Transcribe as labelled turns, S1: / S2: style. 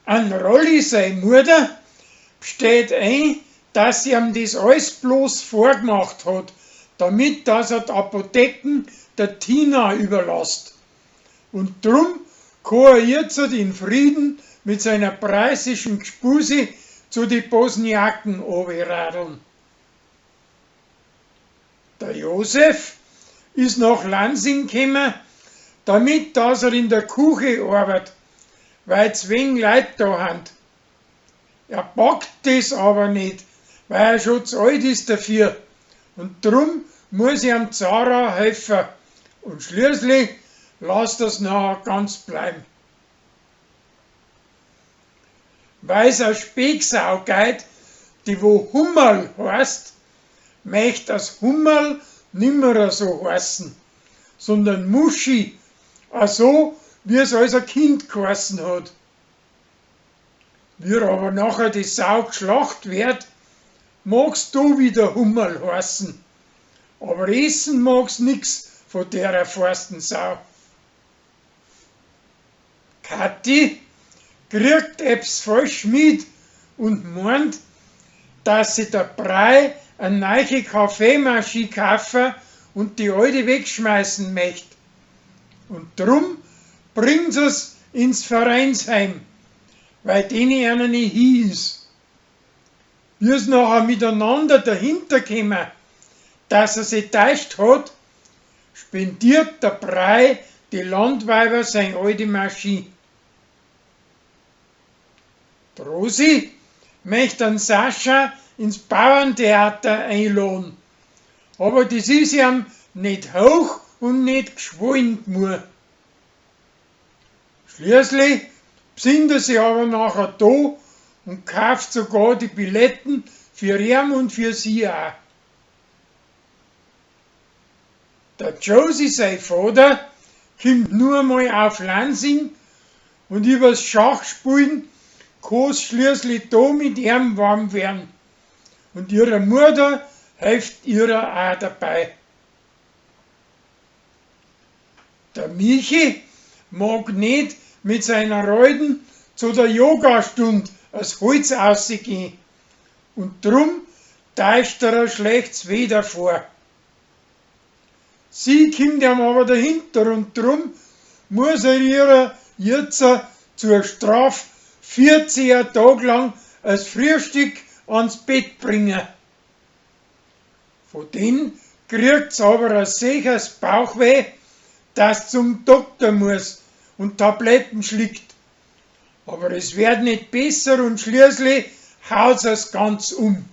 S1: An Rolli sei Mutter bsteht ein, dass sie ihm das alles bloß vorgemacht hat, damit dass er d'Apotheken der Tina überlasst. Und drum kann er jetzt in Frieden mit seiner preußischen Gspusi zu die Bosniaken radeln. Der Josef ist nach Lansing gekommen, damit dass er in der Küche arbeitet, weil zu wenig Leute da han. Er packt das aber nicht, weil er schon zu alt ist dafür. Und drum muss ihm Zara helfen. Und schließlich lasst er's nachher ganz bleiben. Weil's a Specksau geht, die wo Hummerl heißt, möcht das Hummerl nimmer so heißen, sondern Muschi, a so, wie es als ein Kind geheißen hat. Wie aber nachher die Sau geschlacht wird, magst du wieder Hummerl heißen, aber essen magst nix von der feisten Sau. Kathi kriegt ebs falsch mit und meint, dass sie der Brei eine neue Kaffeemaschine kaufen und die alte wegschmeißen möcht. Und drum bringt sie's ins Vereinsheim, weil denen einer nicht hin ist. Wie sie nachher miteinander dahinter kommen, dass er sich täuscht hat, spendiert der Brei die Landweiber sein alte Maschine. Die Rosi möchte den Sascha ins Bauerntheater einladen, aber das ist ihm nicht hoch und nicht geschwollen genug. Schließlich besinnt er sich aber nachher da und kauft sogar die Billetten für ihn und für sie auch. Der Josie, sein Vater, kommt nur einmal auf Lansing und übers Schachspielen kann's schließlich da mit ihm warm werden. Und ihre Mutter hilft ihrer auch dabei. Der Michi mag nicht mit seiner Reuten zu der Yogastunde als Holz ausgehen und drum täuscht er ein schlechtes Wetter vor. Sie kommt ihm aber dahinter und drum muss er ihrer jetzt zur Strafe 14 Tage lang als Frühstück ans Bett bringen. Von denen kriegt's aber ein sicheres Bauchweh, das zum Doktor muss und Tabletten schlickt. Aber es wird nicht besser und schließlich haut's es ganz um.